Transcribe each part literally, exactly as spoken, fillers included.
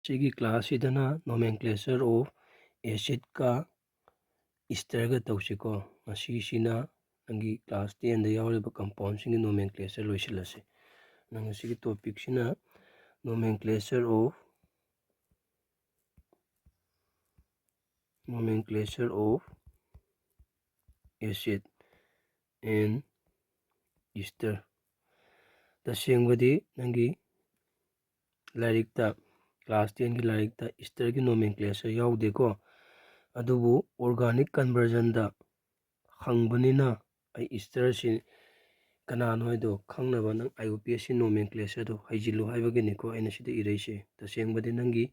ꯁꯤꯒꯤ ꯀ꯭ꯂꯥꯁꯁꯤꯗꯅ nomenclature of acidꯀ esterꯒ ꯇꯧꯁꯤꯀꯣ꯫ ꯉꯁꯤꯁꯤꯅ ꯅꯪꯒꯤ class ꯇꯦꯟꯗ ꯌꯥꯎꯔꯤꯕ compoundꯁꯤꯡꯒꯤ nomenclature ꯂꯣꯏꯁꯤꯜꯂꯁꯤ꯫ ꯅꯪ ꯉꯁꯤꯒꯤ topicꯁꯤꯅ nomenclature of nomenclature of acid and ester꯫ ꯇꯁꯦꯡꯕꯗꯤ ꯅꯪꯒꯤ ꯂꯥꯏꯔꯤꯛꯇ, ꯀ꯭ꯂꯥꯁ ꯇꯦꯟꯒꯤ ꯂꯥꯏꯔꯤꯛꯇ esterꯒꯤ nomenclature ꯌꯥꯎꯗꯦꯀꯣ꯫ ꯑꯗꯨꯕꯨ organic conversionꯗ ꯍꯪꯕꯅꯤꯅ ꯑꯩ esterꯁꯤ ꯀꯅꯥꯅꯣ ꯍꯥꯏꯗꯣ ꯈꯪꯅꯕ ꯅꯪ IUPACꯁꯤ nomenclatureꯗꯣ ꯍꯩꯖꯤꯜꯂꯨ ꯍꯥꯏꯕꯒꯤꯅꯤꯀꯣ ꯑꯩꯅ ꯁꯤꯗ ꯏꯔꯛꯏꯁꯦ꯫ ꯇꯁꯦꯡꯕꯗꯤ ꯅꯪꯒꯤ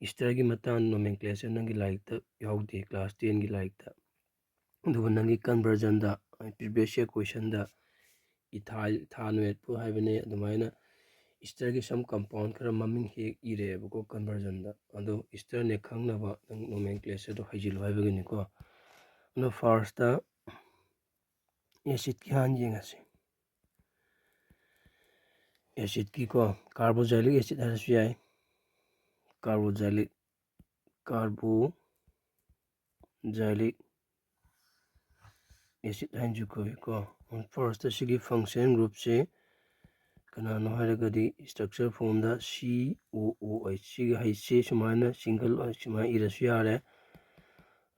esterꯒꯤ ꯃꯇꯥꯡ nomenclature ꯅꯪꯒꯤ ꯂꯥꯏꯔꯤꯛꯇ ꯌꯥꯎꯗꯦ, ꯀ꯭ꯂꯥꯁ ꯇꯦꯟꯒꯤ ꯂꯥꯏꯔꯤꯛꯇ꯫ ꯑꯗꯨꯕꯨ ꯅꯪꯒꯤ conversionꯗ, previous year questionꯗ ethyl, ethyl ꯍꯥꯏꯕꯅꯦ, ꯑꯗꯨꯃꯥꯏꯅ esterꯒꯤ some compound ꯈꯔ ꯃꯃꯤꯡ ꯍꯦꯛ ꯏꯔꯛꯑꯦꯕꯀꯣ conversionꯗ꯫ ꯑꯗꯣ esterꯅꯦ ꯈꯪꯅꯕ ꯅꯪ nomenclatureꯗꯣ ꯍꯩꯖꯤꯜꯂꯨ ꯍꯥꯏꯕꯒꯤꯅꯤꯀꯣ꯫ ꯑꯗꯣ firstꯇ acidꯀꯤ ꯍꯥꯟꯅ ꯌꯦꯡꯉꯁꯤ꯫ Acidꯀꯤꯀꯣ, carboxylic acid ꯍꯥꯏꯔꯁꯨ ꯌꯥꯏ, carboxylic, carboxylic acid ꯍꯥꯏꯅꯁꯨ ꯀꯧꯏꯀꯣ꯫ Firstꯇ ꯁꯤꯒꯤ function groupꯁꯦ ꯀꯅꯥꯅꯣ ꯍꯥꯏꯔꯒꯗꯤ structure formꯗ COOH, ꯁꯤꯒꯤ Hꯁꯤ ꯁꯨꯃꯥꯏꯅ single ꯁꯨꯃꯥꯏꯅ ꯏꯔꯁꯨ ꯌꯥꯔꯦ,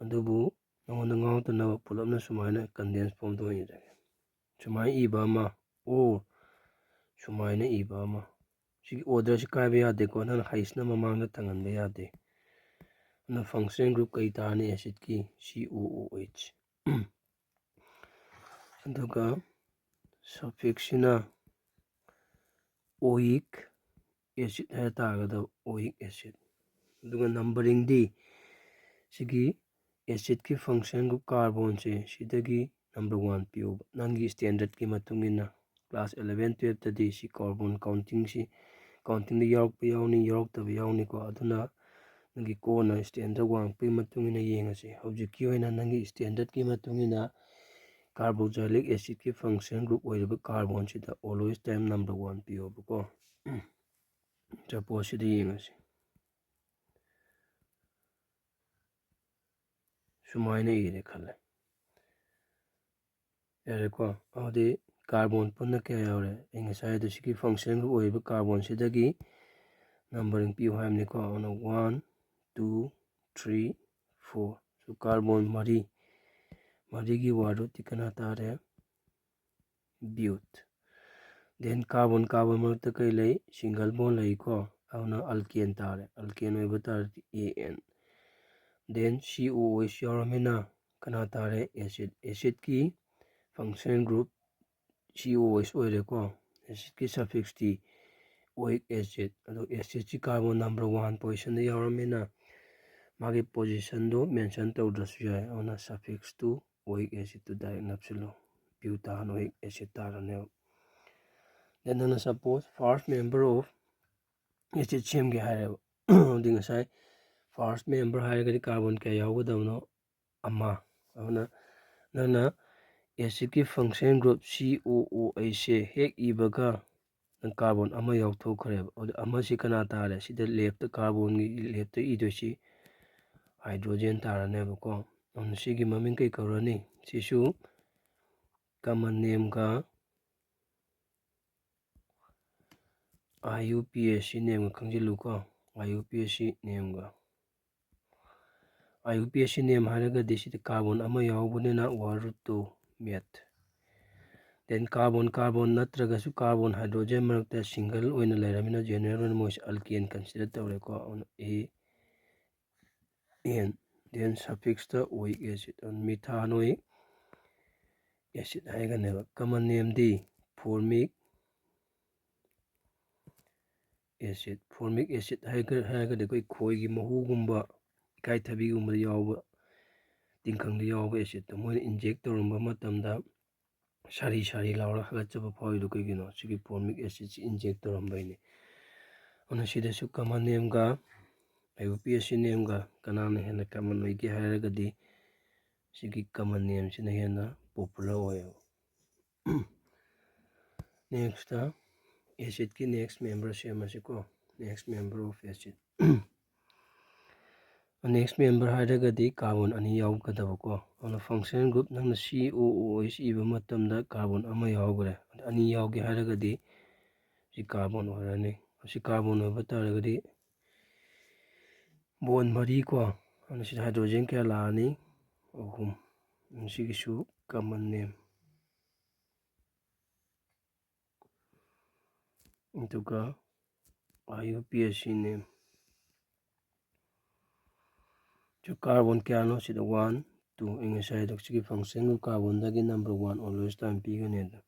ꯑꯗꯨꯕꯨ ꯅꯉꯣꯟꯗ ꯉꯥꯎꯗꯅꯕ ꯄꯨꯂꯞꯅ ꯁꯨꯃꯥꯏꯅ condense formꯗ ꯑꯣꯏꯅ ꯏꯔꯒꯦ꯫ ꯁꯨꯃꯥꯏꯅ ꯏꯕ ꯑꯃ, or ꯁꯨꯃꯥꯏꯅ ꯏꯕ ꯑꯃ꯫ ꯁꯤꯒꯤ orderꯁꯤ ꯀꯥꯏꯕ ꯌꯥꯗꯦꯀꯣ, ꯅꯪꯅ Hꯁꯤꯅ ꯃꯃꯥꯡꯗ ꯊꯥꯡꯍꯟꯕ ꯌꯥꯗꯦ꯫ ꯑꯗꯨꯅ function group ꯀꯩ ꯇꯥꯔꯅꯤ acidꯀꯤ? COOH꯫ ꯑꯗꯨꯒ suffixꯁꯤꯅ oic acid ꯍꯥꯏ ꯇꯥꯔꯒꯗ oic acid꯫ ꯑꯗꯨꯒ numberingꯗꯤ ꯁꯤꯒꯤ acidꯀꯤ function group carbonꯁꯦ ꯁꯤꯗꯒꯤ number one ꯄꯤꯌꯣꯕ, ꯅꯪꯒꯤ standardꯀꯤ ꯃꯇꯨꯡ ꯏꯟꯅ꯫ Class eleven twelveꯇꯗꯤ ꯁꯤ carbon countingꯁꯤ, countingꯗ ꯌꯥꯎꯔꯛꯄ ꯌꯥꯎꯅꯤ, ꯌꯥꯎꯔꯛꯇꯕ ꯌꯥꯎꯅꯤꯀꯣ꯫ ꯑꯗꯨꯅ ꯅꯪꯒꯤ ꯀꯣꯟꯅ standard ꯋꯥꯡꯉꯛꯄꯒꯤ ꯃꯇꯨꯡ ꯏꯟꯅ ꯌꯦꯡꯉꯁꯤ꯫ ꯍꯧꯖꯤꯛꯀꯤ ꯑꯣꯏꯅ ꯅꯪꯒꯤ standardꯀꯤ ꯃꯇꯨꯡ ꯏꯟꯅ carboxylic acidꯀꯤ function group ꯑꯣꯏꯔꯤꯕ carbonꯁꯤꯗ always time number one ꯄꯤꯌꯣꯕꯀꯣ꯫ Suppose ꯁꯤꯗ ꯌꯦꯡꯉꯁꯤ꯫ ꯁꯨꯃꯥꯏꯅ ꯏꯔꯦ ꯈꯜꯂꯦ꯫ ꯌꯥꯔꯦꯀꯣ? ꯑꯗꯨꯗꯤ carbon ꯄꯨꯟꯅ ꯀꯌꯥ ꯌꯥꯎꯔꯦ? ꯑꯩ ꯉꯁꯥꯏ ꯑꯗꯨ ꯁꯤꯒꯤ function group ꯑꯣꯏꯔꯤꯕ carbonꯁꯤꯗꯒꯤ numbering ꯄꯤꯌꯨ ꯍꯥꯏꯕꯅꯤꯀꯣ꯫ ꯑꯗꯨꯅ one, two, three, four꯫ So carbon ꯃꯔꯤ, ꯃꯔꯤꯒꯤ word rootꯇꯤ ꯀꯅꯥ ꯇꯥꯔꯦ? Bute꯫ Then carbon carbon ꯃꯔꯛꯇ ꯀꯩ ꯂꯩ? Single bond ꯂꯩꯀꯣ꯫ ꯑꯗꯨꯅ alkane ꯇꯥꯔꯦ꯫ Alkane ꯑꯣꯏꯕ ꯇꯥꯔꯗꯤ A N꯫ Then C O OH ꯌꯥꯎꯔꯃꯤꯅ ꯀꯅꯥ ꯇꯥꯔꯦ? Acid꯫ Acidꯀꯤ function group C O OH ꯑꯣꯏꯔꯦꯀꯣ꯫ Acidꯀꯤ suffixꯇꯤ oic acid꯫ ꯑꯗꯣ acidꯁꯤ carbon number one positionꯗ ꯌꯥꯎꯔꯃꯤꯅ ꯃꯥꯒꯤ positionꯗꯣ mention ꯇꯧꯗ꯭ꯔꯁꯨ ꯌꯥꯏ꯫ ꯑꯗꯨꯅ suffixꯇꯨ oic acidꯇꯨ direct ꯅꯞꯁꯤꯜꯂꯣ꯫ Butanoic acid ꯇꯥꯔꯅꯦꯕ꯫ Then ꯅꯪꯅ suppose first member of acid ꯁꯦꯝꯒꯦ ꯍꯥꯏꯔꯦꯕ꯫ ꯑꯗꯨꯗꯤ ꯉꯁꯥꯏ first member ꯍꯥꯏꯔꯒꯗꯤ carbon ꯀꯌꯥ ꯌꯥꯎꯒꯗꯕꯅꯣ? ꯑꯃ꯫ ꯑꯗꯨꯅ ꯅꯪꯅ acidꯀꯤ function group C O OHꯁꯦ ꯍꯦꯛ ꯏꯕꯒ ꯅꯪ carbon ꯑꯃ ꯌꯥꯎꯊꯣꯛꯈ꯭ꯔꯦꯕ꯫ ꯑꯗꯨ ꯑꯃꯁꯤ ꯀꯅꯥ ꯇꯥꯔꯦ? ꯁꯤꯗ leftꯇ carbonꯒꯤ leftꯇ ꯏꯗꯣꯏꯁꯤ hydrogen ꯇꯥꯔꯅꯦꯕꯀꯣ꯫ ꯑꯗꯨꯅ ꯁꯤꯒꯤ ꯃꯃꯤꯡ ꯀꯩ ꯀꯧꯔꯅꯤ? ꯁꯤꯁꯨ common nameꯒ I U P A C nameꯒ ꯈꯪꯖꯤꯜꯂꯨꯀꯣ꯫ I U P A C nameꯒ꯫ I U P A C name ꯍꯥꯏꯔꯒꯗꯤ ꯁꯤꯗ carbon ꯑꯃ ꯌꯥꯎꯕꯅꯤꯅ word rootꯇꯨ meth꯫ Then carbon carbon ꯅꯠꯇ꯭ꯔꯒꯁꯨ carbon hydrogen ꯃꯔꯛꯇ single ꯑꯣꯏꯅ ꯂꯩꯔꯃꯤꯅ general ꯑꯣꯏꯅ ꯃꯣꯏꯁꯦ alkane consider ꯇꯧꯔꯦꯀꯣ꯫ ꯑꯗꯨꯅ A N꯫ Then suffixꯇ oic acid, methanoic acid ꯍꯥꯏꯒꯅꯦꯕ꯫ Common nameꯗꯤ formic acid꯫ Formic acid ꯍꯥꯏꯔꯒ-, ꯍꯥꯏꯔꯒꯗꯤ ꯑꯩꯈꯣꯏ ꯈꯣꯏꯒꯤ ꯃꯍꯨꯒꯨꯝꯕ, ꯏꯀꯥꯏꯊꯕꯤꯒꯨꯝꯕꯗ ꯌꯥꯎꯕ, ꯇꯤꯡꯈꯪꯗ ꯌꯥꯎꯕ acidꯇꯣ ꯃꯣꯏꯅ inject ꯇꯧꯔꯝꯕ ꯃꯇꯝꯗ ꯁꯥꯔꯤ ꯁꯥꯔꯤ ꯂꯥꯎꯔꯒ ꯍꯥꯒꯠꯆꯕ ꯐꯥꯎꯔꯤꯗꯣ ꯀꯩꯒꯤꯅꯣ? ꯁꯤꯒꯤ formic acidꯁꯤ inject ꯇꯧꯔꯝꯕꯩꯅꯦ꯫ ꯑꯗꯨꯅ ꯁꯤꯗꯁꯨ common nameꯒ I U P A C nameꯒ ꯀꯅꯥꯅ ꯍꯦꯟꯅ common ꯑꯣꯏꯒꯦ ꯍꯥꯏꯔꯒꯗꯤ ꯁꯤꯒꯤ common nameꯁꯤꯅ ꯍꯦꯟꯅ popular ꯑꯣꯏꯌꯦꯕ꯫ Nextꯇ acidꯀꯤ next member ꯁꯦꯝꯃꯁꯤꯀꯣ꯫ Next member of acid꯫ Next member ꯍꯥꯏꯔꯒꯗꯤ carbon ꯑꯅꯤ ꯌꯥꯎꯒꯗꯕꯀꯣ꯫ ꯑꯗꯨꯅ functional group ꯅꯪꯅ C O O H ꯏꯕ ꯃꯇꯝꯗ carbon ꯑꯃ ꯌꯥꯎꯈ꯭ꯔꯦ, ꯑꯅꯤ ꯌꯥꯎꯒꯦ ꯍꯥꯏꯔꯒꯗꯤ ꯁꯤ carbon ꯑꯣꯏꯔꯅꯤ꯫ ꯁꯤ carbon ꯑꯣꯏꯕ ꯇꯥꯔꯒꯗꯤ bond ꯃꯔꯤ ꯀꯣ, ꯑꯗꯨꯅ ꯁꯤꯗ hydrogen ꯀꯌꯥ ꯂꯥꯛꯑꯅꯤ? ꯑꯍꯨꯝ꯫ ꯁꯤꯒꯤꯁꯨ common name꯫ ꯑꯗꯨꯒ I U P S C name꯫ ꯁꯤ carbon ꯀꯌꯥꯅꯣ? ꯁꯤꯗ one, two꯫ ꯑꯩ ꯉꯁꯥꯏ ꯍꯥꯏꯗꯣ ꯁꯤꯒꯤ functional group carbonꯗꯒꯤ number one always time ꯄꯤꯒꯅꯤ꯫ ꯑꯗꯣ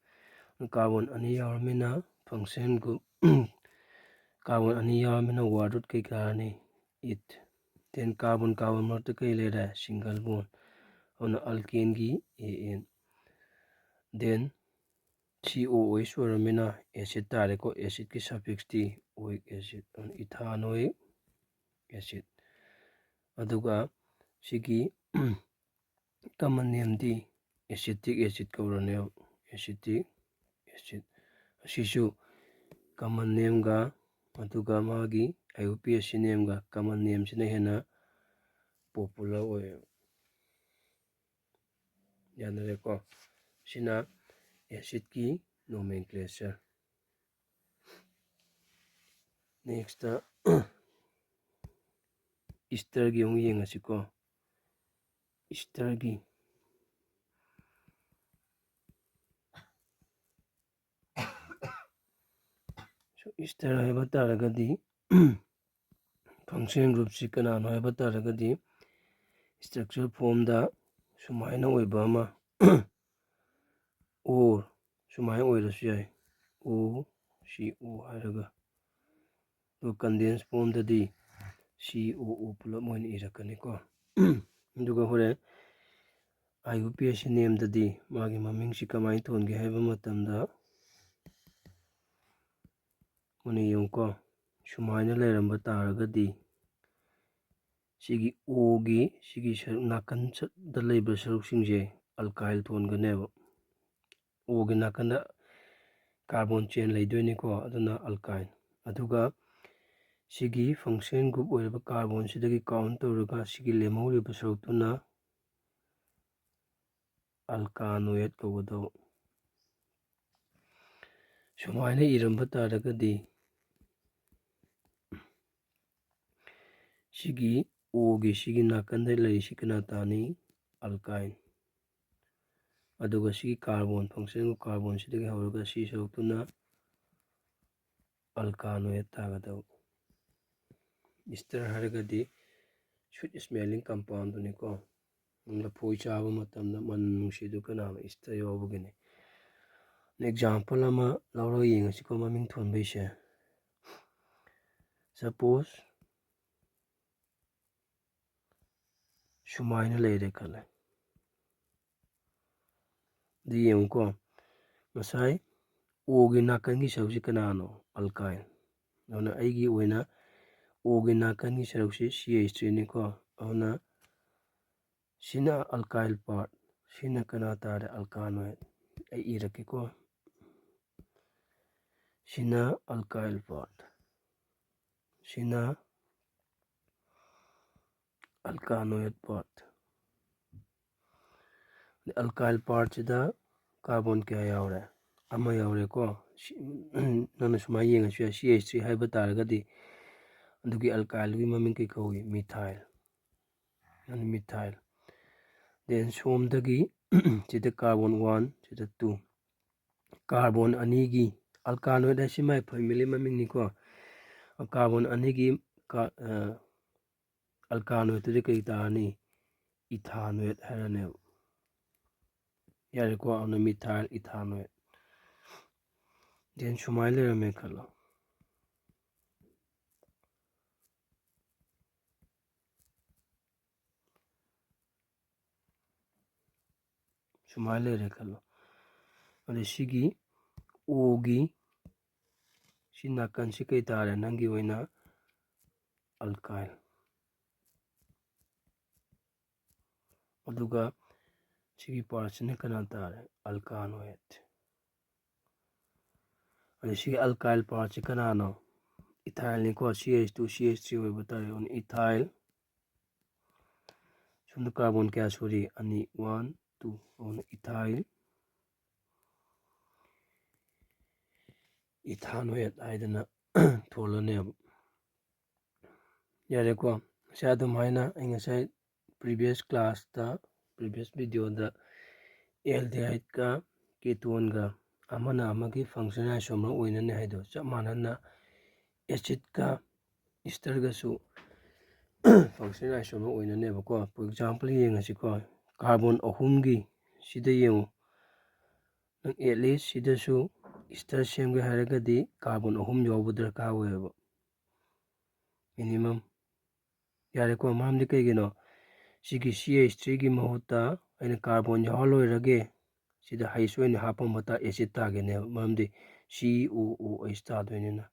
carbon ꯑꯅꯤ ꯌꯥꯎꯔꯃꯤꯅ functional group carbon ꯑꯅꯤ ꯌꯥꯎꯔꯃꯤꯅ word root ꯀꯩ ꯀꯥꯔꯅꯤ? Eth꯫ Then carbon carbon ꯃꯔꯛꯇ ꯀꯩ ꯂꯩꯔꯦ? Single bond꯫ ꯑꯗꯨꯅ alkaneꯒꯤ A N꯫ Then C O O H ꯑꯣꯏꯔꯃꯤꯅ acid ꯇꯥꯔꯦꯀꯣ꯫ Acidꯀꯤ suffixꯇꯤ oic acid, ethanoic acid꯫ ꯑꯗꯨꯒ ꯁꯤꯒꯤ common nameꯗꯤ acetic acid ꯀꯧꯔꯅꯦꯕ꯫ Acetic acid ꯑꯁꯤꯁꯨ common nameꯒ ꯑꯗꯨꯒ ꯃꯥꯒꯤ I U P S C nameꯒ common nameꯁꯤꯅ ꯍꯦꯟꯅ popular ꯑꯣꯏꯌꯦꯕ꯫ ꯌꯥꯅꯔꯦꯀꯣ? ꯁꯤꯅ acidꯀꯤ nomenclature꯫ Next esterꯒꯤ ꯑꯃꯨꯛ ꯌꯦꯡꯉꯁꯤꯀꯣ꯫ Esterꯒꯤ So, ester ꯍꯥꯏꯕ ꯇꯥꯔꯒꯗꯤ functional groupꯁꯤ ꯀꯅꯥꯅꯣ ꯍꯥꯏꯕ ꯇꯥꯔꯒꯗꯤ structure formꯗ ꯁꯨꯃꯥꯏꯅ ꯑꯣꯏꯕ ꯑꯃ, or ꯁꯨꯃꯥꯏꯅ ꯑꯣꯏꯔꯁꯨ ꯌꯥꯏ, O C O ꯍꯥꯏꯔꯒ꯫ ꯑꯗꯨꯒ condensed formꯗꯗꯤ C O O ꯄꯨꯂꯞ ꯑꯣꯏꯅ ꯏꯔꯛꯀꯅꯤꯀꯣ꯫ ꯑꯗꯨꯒ ꯍꯣꯔꯦꯟ I U P S C nameꯗꯗꯤ ꯃꯥꯒꯤ ꯃꯃꯤꯡꯁꯤ ꯀꯃꯥꯏꯅ ꯊꯣꯟꯒꯦ ꯍꯥꯏꯕ ꯃꯇꯝꯗ, ꯃꯨꯟꯅ ꯌꯦꯡꯉꯨꯀꯣ, ꯁꯨꯃꯥꯏꯅ ꯂꯩꯔꯝꯕ ꯇꯥꯔꯒꯗꯤ ꯁꯤꯒꯤ Oꯒꯤ ꯁꯤꯒꯤ ꯁꯔꯨꯛ ꯅꯥꯀꯟꯗ ꯂꯩꯕ ꯁꯔꯨꯛꯁꯤꯡꯁꯦ alkyl ꯊꯣꯟꯒꯅꯦꯕ꯫ Oꯒꯤ ꯅꯥꯀꯟꯗ carbon chain ꯂꯩꯗꯣꯏꯅꯤꯀꯣ, ꯑꯗꯨꯅ alkyl꯫ ꯑꯗꯨꯒ ꯁꯤꯒꯤ function group ꯑꯣꯏꯔꯤꯕ carbonꯁꯤꯗꯒꯤ count ꯇꯧꯔꯒ ꯁꯤꯒꯤ ꯂꯦꯝꯍꯧꯔꯤꯕ ꯁꯔꯨꯛꯇꯨꯅ alkanoate ꯀꯧꯒꯗꯧꯕ꯫ ꯁꯨꯃꯥꯏꯅ ꯏꯔꯝꯕ ꯇꯥꯔꯒꯗꯤ ꯁꯤꯒꯤ Oꯒꯤ ꯁꯤꯒꯤ ꯅꯥꯀꯟꯗ ꯂꯩꯔꯤꯁꯤ ꯀꯅꯥ ꯇꯥꯅꯤ? Alkyne꯫ ꯑꯗꯨꯒ ꯁꯤꯒꯤ carbon, function group carbonꯁꯤꯗꯒꯤ ꯍꯧꯔꯒ ꯁꯤ ꯁꯔꯨꯛꯇꯨꯅ alkanoate ꯇꯥꯒꯗꯧꯕ꯫ Ester ꯍꯥꯏꯔꯒꯗꯤ sweet smelling compoundꯗꯨꯅꯤꯀꯣ꯫ ꯂꯐꯣꯏ ꯆꯥꯕ ꯃꯇꯝꯗ ꯃꯅꯝ ꯅꯨꯡꯁꯤꯗꯨ ꯀꯅꯥꯅꯣ? Ester ꯌꯥꯎꯕꯒꯤꯅꯤ꯫ Example ꯑꯃ ꯂꯧꯔꯒ ꯌꯦꯡꯉꯁꯤꯀꯣ, ꯃꯃꯤꯡ ꯊꯣꯟꯕꯩꯁꯦ꯫ Suppose ꯁꯨꯃꯥꯏꯅ ꯂꯩꯔꯦ ꯈꯜꯂꯦ꯫ ꯑꯗꯨ ꯌꯦꯡꯉꯨꯀꯣ, ꯉꯁꯥꯏ Oꯒꯤ ꯅꯥꯀꯟꯒꯤ ꯁꯔꯨꯛꯁꯤ ꯀꯅꯥꯅꯣ? Alkyne꯫ ꯑꯗꯨꯅ ꯑꯩꯒꯤ ꯑꯣꯏꯅ Oꯒꯤ ꯅꯥꯀꯟꯒꯤ ꯁꯔꯨꯛꯁꯤ C H threeꯅꯤꯀꯣ꯫ ꯑꯗꯨꯅ ꯁꯤꯅ alkyl part, ꯁꯤꯅ ꯀꯅꯥ ꯇꯥꯔꯦ? Alkanoate꯫ ꯑꯩ ꯏꯔꯛꯀꯦꯀꯣ꯫ ꯁꯤꯅ alkyl part, ꯁꯤꯅ alkanoate part꯫ Alkyl partꯁꯤꯗ carbon ꯀꯌꯥ ꯌꯥꯎꯔꯦ? ꯑꯃ ꯌꯥꯎꯔꯦꯀꯣ꯫ ꯁꯤ, ꯅꯪꯅ ꯁꯨꯃꯥꯏꯅ ꯌꯦꯡꯉꯁꯨ ꯌꯥꯏ, C H three ꯍꯥꯏꯕ ꯇꯥꯔꯒꯗꯤ꯫ ꯑꯗꯨꯒꯤ alkylꯒꯤ ꯃꯃꯤꯡ ꯀꯩ ꯀꯧꯏ? Methyl꯫ ꯑꯗꯨ methyl꯫ Then ꯁꯣꯝꯗꯒꯤ ꯁꯤꯗ carbon one, ꯁꯤꯗ two꯫ Carbon ꯑꯅꯤꯒꯤ, alkanoate ꯍꯥꯏꯁꯤ ꯃꯥꯏ family ꯃꯃꯤꯡꯅꯤꯀꯣ꯫ Carbon ꯑꯅꯤꯒꯤ ꯀꯥ-, ꯑ, alkanoateꯇꯨꯗꯤ ꯀꯩ ꯇꯥꯔꯅꯤ? Ethanoate ꯍꯥꯏꯔꯅꯦꯕ꯫ ꯌꯥꯔꯦꯀꯣ? ꯑꯗꯨꯅ methyl ethanoate꯫ Then ꯁꯨꯃꯥꯏꯅ ꯂꯩꯔꯝꯃꯦ ꯈꯜꯂꯣ꯫ ꯁꯨꯃꯥꯏꯅ ꯂꯩꯔꯦ ꯈꯜꯂꯣ꯫ ꯑꯗꯩ ꯁꯤꯒꯤ Oꯒꯤ ꯁꯤ ꯅꯥꯀꯟꯁꯤ ꯀꯩ ꯇꯥꯔꯦ? ꯅꯪꯒꯤ ꯑꯣꯏꯅ alkyl꯫ ꯑꯗꯨꯒ ꯁꯤꯒꯤ partꯁꯤꯅ ꯀꯅꯥ ꯇꯥꯔꯦ? Alkanoate꯫ ꯑꯗꯩ ꯁꯤꯒꯤ alkyl partꯁꯤ ꯀꯅꯥꯅꯣ? Ethylꯅꯤꯀꯣ, C H two C H three ꯑꯣꯏꯕ ꯇꯥꯔꯦ꯫ ꯑꯗꯨꯅ ethyl꯫ ꯁꯣꯝꯗ carbon ꯀꯌꯥ ꯁꯨꯔꯤ? ꯑꯅꯤ, one, two꯫ ꯑꯗꯨꯅ ethyl, ethanoate ꯍꯥꯏꯗꯅ ꯊꯣꯜꯂꯅꯦꯕ꯫ ꯌꯥꯔꯦꯀꯣ, ꯉꯁꯥꯏ ꯑꯗꯨꯝ ꯍꯥꯏꯅ ꯑꯩ ꯉꯁꯥꯏ previous classꯇ, previous videoꯗ aldehydeꯀ ketoneꯒ ꯑꯃꯅ ꯑꯃꯒꯤ functional isomer ꯑꯣꯏꯅꯅꯤ ꯍꯥꯏꯗꯣ ꯆꯞ ꯃꯥꯟꯅꯅ acidꯀ esterꯒꯁꯨ functional isomer ꯑꯣꯏꯅꯅꯦꯕꯀꯣ꯫ For example ꯌꯦꯡꯉꯁꯤꯀꯣ, carbon ꯑꯍꯨꯝꯒꯤ ꯁꯤꯗ ꯌꯦꯡꯉꯨ, ꯅꯪ at least ꯁꯤꯗꯁꯨ ester ꯁꯦꯝꯒꯦ ꯍꯥꯏꯔꯒꯗꯤ carbon ꯑꯍꯨꯝ ꯌꯥꯎꯕ ꯗꯔꯀꯥꯔ ꯑꯣꯏꯌꯦꯕ, minimum꯫ ꯌꯥꯔꯦꯀꯣ, ꯃꯔꯝꯗꯤ ꯀꯩꯒꯤꯅꯣ? ꯁꯤꯒꯤ C H threeꯒꯤ ꯃꯍꯨꯠꯇ ꯑꯩꯅ carbon ꯌꯥꯎꯍꯜꯂꯣꯏꯔꯒꯦ, ꯁꯤꯗ H ꯑꯣꯏꯅ ꯍꯥꯞꯄꯝꯕ ꯇꯥ acid ꯇꯥꯒꯦꯅꯦꯕ, ꯃꯔꯝꯗꯤ C O O H ꯇꯥꯗꯣꯏꯅꯤꯅ꯫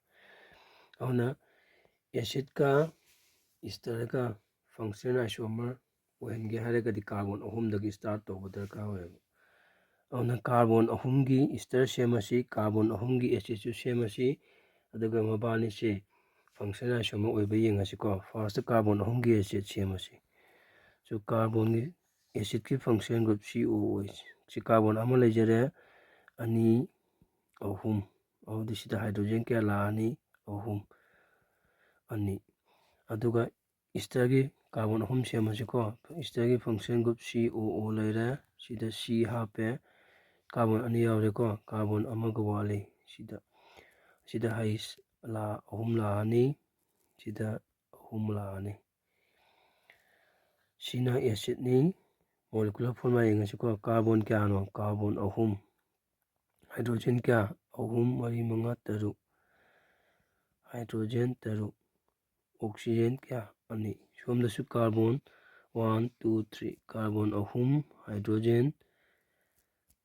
ꯑꯗꯨꯅ acidꯀ esterꯒ functional isomer ꯑꯣꯏꯍꯟꯒꯦ ꯍꯥꯏꯔꯒꯗꯤ carbon ꯑꯍꯨꯝꯗꯒꯤ start ꯇꯧꯕ ꯗꯔꯀꯥꯔ ꯑꯣꯏꯌꯦꯕ꯫ ꯑꯗꯨꯅ carbon ꯑꯍꯨꯝꯒꯤ ester ꯁꯦꯝꯃꯁꯤ, carbon ꯑꯍꯨꯝꯒꯤ acidꯁꯨ ꯁꯦꯝꯃꯁꯤ, ꯑꯗꯨꯒ ꯃꯕꯥꯅꯤꯁꯦ functional isomer ꯑꯣꯏꯕ ꯌꯦꯡꯉꯁꯤꯀꯣ꯫ First carbon ꯑꯍꯨꯝꯒꯤ acid ꯁꯦꯝꯃꯁꯤ꯫ So carbonꯒꯤ acidꯀꯤ functional group C O O H꯫ ꯁꯤ carbon ꯑꯃ ꯂꯩꯖꯔꯦ, ꯑꯅꯤ, ꯑꯍꯨꯝ꯫ ꯑꯗꯨꯗꯤ ꯁꯤꯗ hydrogen ꯀꯌꯥ ꯂꯥꯛꯑꯅꯤ? ꯑꯍꯨꯝ, ꯑꯅꯤ꯫ ꯑꯗꯨꯒ esterꯒꯤ carbon ꯑꯍꯨꯝ ꯁꯦꯝꯃꯁꯤꯀꯣ꯫ Esterꯒꯤ functional group C O O ꯂꯩꯔꯦ, ꯁꯤꯗ C ꯍꯥꯞꯄꯦ, carbon ꯑꯅꯤ ꯌꯥꯎꯔꯦꯀꯣ, carbon ꯑꯃꯒ ꯋꯥꯠꯂꯤ꯫ ꯁꯤꯗ, ꯁꯤꯗ H ꯂꯥ-, ꯑꯍꯨꯝ ꯂꯥꯛꯑꯅꯤ, ꯁꯤꯗ ꯑꯍꯨꯝ ꯂꯥꯛꯑꯅꯤ꯫ ꯁꯤꯅ acidꯅꯤ꯫ Molecular formula ꯌꯦꯡꯉꯁꯤꯀꯣ, carbon ꯀꯌꯥꯅꯣ? Carbon ꯑꯍꯨꯝ꯫ Hydrogen ꯀꯌꯥ? ꯑꯍꯨꯝ, ꯃꯔꯤ, ꯃꯉꯥ, ꯇꯔꯨꯛ꯫ Hydrogen ꯇꯔꯨꯛ꯫ Oxygen ꯀꯌꯥ? ꯑꯅꯤ꯫ ꯁꯣꯝꯗꯁꯨ carbon, one, two, three꯫ Carbon ꯑꯍꯨꯝ, hydrogen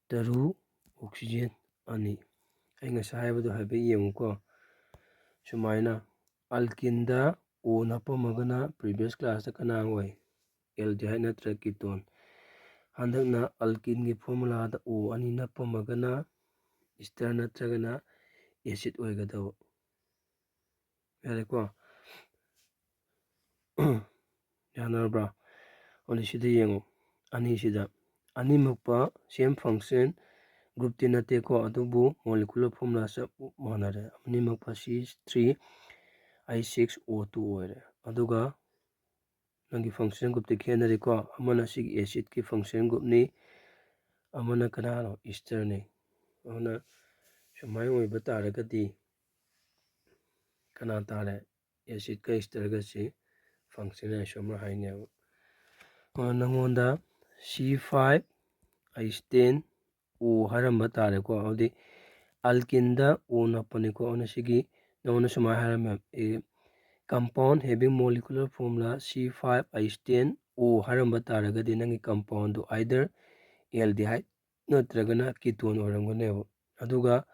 ꯇꯔꯨꯛ, oxygen ꯑꯅꯤ꯫ ꯑꯩ ꯉꯁꯥꯏ ꯍꯥꯏꯕꯗꯣ ꯍꯥꯏꯐꯦꯠ ꯌꯦꯡꯉꯨꯀꯣ꯫ ꯁꯨꯃꯥꯏꯅ alkeneꯗ O ꯅꯞꯄꯝꯃꯒꯅ previous classꯇ ꯀꯅꯥ ꯑꯣꯏ? Aldehyde ꯅꯠꯇ꯭ꯔ ketone꯫ ꯍꯟꯗꯛꯅ alkeneꯒꯤ formulaꯗ O ꯑꯅꯤ ꯅꯞꯄꯝꯃꯒꯅ ester ꯅꯠꯇ꯭ꯔꯒꯅ acid ꯑꯣꯏꯒꯗꯕ꯫ ꯌꯥꯔꯦꯀꯣ? ꯌꯥꯅꯔꯕ꯭ꯔꯥ? ꯑꯗꯨ ꯁꯤꯗ ꯌꯦꯡꯉꯨ, ꯑꯅꯤꯁꯤꯗ ꯑꯅꯤꯃꯛꯄ same function groupꯇꯤ ꯅꯠꯇꯦꯀꯣ, ꯑꯗꯨꯕꯨ molecular formula ꯆꯞ ꯃꯥꯟꯅꯔꯦ꯫ ꯑꯅꯤꯃꯛꯄ C three H six O two ꯑꯣꯏꯔꯦ꯫ ꯑꯗꯨꯒ ꯅꯪꯒꯤ function groupꯇꯤ ꯈꯦꯠꯅꯔꯦꯀꯣ, ꯑꯃꯅ ꯁꯤꯒꯤ acidꯀꯤ function groupꯅꯤ, ꯑꯃꯅ ꯀꯅꯥꯅꯣ? Esterꯅꯤ꯫ ꯑꯗꯨꯅ ꯁꯨꯃꯥꯏꯅ ꯑꯣꯏꯕ ꯇꯥꯔꯒꯗꯤ ꯀꯅꯥ ꯇꯥꯔꯦ? Acidꯀ esterꯒꯁꯤ function isomer ꯍꯥꯏꯅꯦꯕ꯫ ꯑ, ꯅꯉꯣꯟꯗ C five H ten O ꯍꯥꯏꯔꯝꯕ ꯇꯥꯔꯦꯀꯣ꯫ ꯑꯗꯨꯗꯤ alkaneꯗ O ꯅꯞꯄꯅꯤꯀꯣ꯫ ꯑꯗꯨꯅ ꯁꯤꯒꯤ ꯅꯉꯣꯟꯗ ꯁꯨꯃꯥꯏꯅ ꯍꯥꯏꯔꯝꯃꯦ, compound having molecular formula C five H ten O ꯍꯥꯏꯔꯝꯕ ꯇꯥꯔꯒꯗꯤ ꯅꯪꯒꯤ compoundꯗꯨ either aldehyde ꯅꯠꯇ꯭ꯔꯒꯅ ketone ꯑꯣꯏꯔꯝꯒꯅꯦꯕ꯫ ꯑꯗꯨꯒ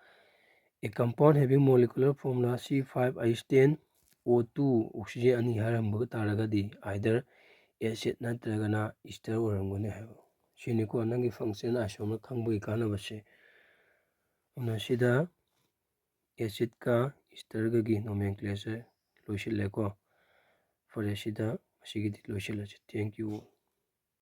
a compound having molecular formula C five H ten O two oxygen ꯑꯅꯤ ꯍꯥꯏꯔꯝꯕ ꯇꯥꯔꯒꯗꯤ either acid ꯅꯠꯇ꯭ꯔꯒꯅ ester ꯑꯣꯏꯔꯝꯒꯅꯤ ꯍꯥꯏꯕ꯫ ꯁꯤꯅꯤꯀꯣ ꯅꯪꯒꯤ function isomer ꯈꯪꯕꯒꯤ ꯀꯥꯟꯅꯕꯁꯦ꯫ ꯑꯗꯨꯅ ꯁꯤꯗ acidꯀ esterꯒꯒꯤ nomenclature ꯂꯣꯏꯁꯤꯜꯂꯦꯀꯣ꯫ ꯐꯔꯦ, ꯁꯤꯗ ꯉꯁꯤꯒꯤꯗꯤ ꯂꯣꯏꯁꯤꯜꯂꯁꯤ꯫ Thank you all꯫